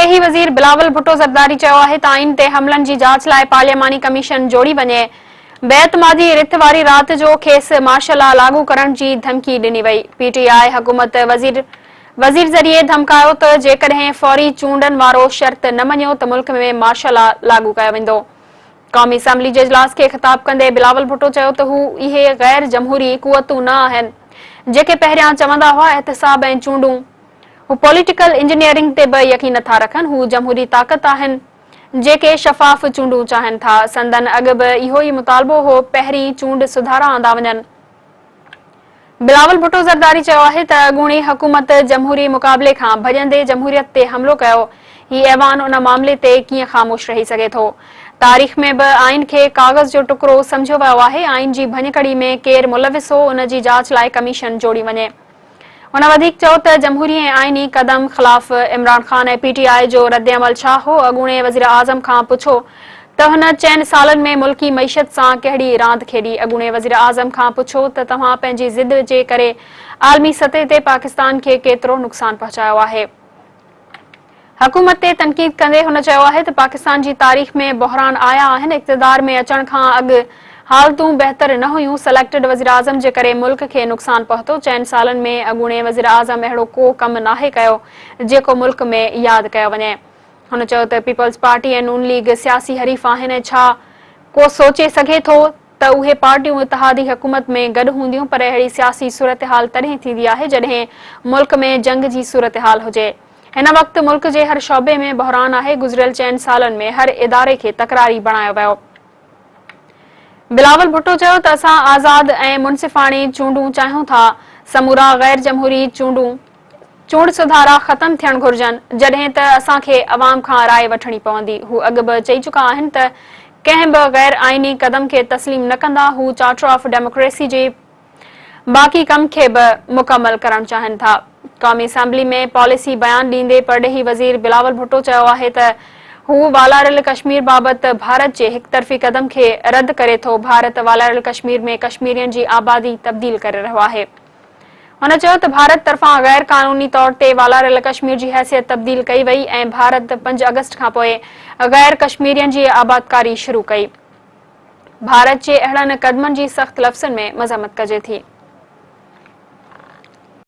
پرڏيهي وزير بلاول ڀٽو زرداري چيو آهي ته آئين تي حملن جي جاچ لاء پارلياماني ڪميشن جوڙي وڃي، بي اعتمادي رٿ واري رات جو کيس مارشل لا لاڳو ڪرڻ جي ڌمڪي ڏني وئي، پي ٽي آء حڪومت وزير وزير ذريعي ڌمڪايو ته جيڪڏهن فوري چونڊن وارو شرط نه مڃيو ته ملڪ ۾ مارشل لا لاڳو ڪيو ويندو. قومي اسيمبلي جي اجلاس کي خطاب ڪندي بلاول ڀٽو چيو ته هو اهي غير جمهوري قوتون نه آهن جيڪي پهريان چوندا هئا احتساب ۽ چونڊون هو پوليٽيڪل انجنيئرنگ تي به يقين نٿا رکن هو جمهوري طاقت آهن جيڪي شفاف چونڊون چاهين ٿا سندن اڳ به اهو ئي مطالبو هو پهرين چونڊ سڌارا آندا وڃن. بلاول ڀٽو زرداري چيو آهي ته اڳوڻي حڪومت جمهوري مقابلي کان ڀڄندي جمهوريت تي حملو ڪيو، هي ايوان ان معاملي تي ڪيئن خاموش رهي سگهي ٿو؟ تاريخ ۾ به آئين کي ڪاغذ جو ٽڪرو سمجهيو ويو آهي، آئين جي ڀڃڪڙي ۾ ڪير ملوث هو ان جي جاچ لاء ڪميشن جوڙي وڃي. هن وڌيڪ چيو ته جمهوري ۽ آئيني قدم خلاف عمران خان ۽ پي ٽي آء جو ردعمل ڇا هو، اڳوڻي وزيراعظم کان پڇو ته هن چئن سالن ۾ ملڪي معيشت سان ڪهڙي راند کيڏي، اڳوڻي وزيراعظم کان پڇو ته توهان پنهنجي ضد جي ڪري عالمي سطح تي پاڪستان کي ڪيترو نقصان پهچايو آهي. حڪومت تي تنقيد ڪندي هن چيو آهي ته پاڪستان جي تاريخ ۾ بحران آيا آهن، اقتدار ۾ اچڻ کان اڳ حالتون بهتر نه هيون، سليڪٽڊ وزيراعظم جي ڪري ملڪ کي نقصان پهتو، چئن سالن ۾ اڳوڻي وزيراعظم اهڙو ڪو ڪم ناهي ڪيو جيڪو ملڪ ۾ ياد ڪيو وڃي. هن چيو ته پيپلز پارٽي ۽ نون ليگ سياسي حريف آهن ۽ ڇا ڪو سوچي سگهي ٿو ته اهي پارٽيون اتحادي حڪومت ۾ گڏ هونديون پر اهڙي سياسي صورتحال تڏهن ٿيندي آهي جڏهن ملڪ ۾ جنگ جي صورتحال هجي. هن وقت ملڪ جي هر شعبي ۾ بحران آهي، گذريل چئن سالن ۾ هر اداري کي تڪراري بڻايو ويو. بلاول ڀٽو چيو ته اسان آزاد ۽ منصفاڻي چونڊون چاهيون ٿا، سمورا غير جمهوري چونڊون چونڊ سڌارا ختم ٿيڻ گهرجن، جڏهن ته اسان کي عوام کان راء وٺڻي پوندي، هو اڳ به چئي چڪا آهن ته ڪنهن به غير آئيني قدم کي تسليم نه ڪندا، هو چارٽر آف ڊيموڪريسي جي باقي ڪم کي به مڪمل ڪرڻ چاهين ٿا. قومي اسيمبلي ۾ پاليسي بيان ڏيندي پرڏيهي وزير بلاول ڀٽو چيو آهي ته هو والاريل ڪشمير بابت ڀارت جي هڪطرفي قدم کي رد ڪري ٿو، ڀارت والاريل ڪشمير ۾ ڪشميرين جي آبادي تبديل ڪري رهيو آهي. هن چيو ته ڀارت طرفان غير قانوني طور تي والاريل ڪشمير جي حيثيت تبديل ڪئي وئي ۽ ڀارت پنج آگسٽ کانپوء غير ڪشميرين جي آبادڪاري شروع ڪئي. ڀارت جي اهڙن قدمن جي سخت لفظن ۾ مذمت ڪجي ٿي.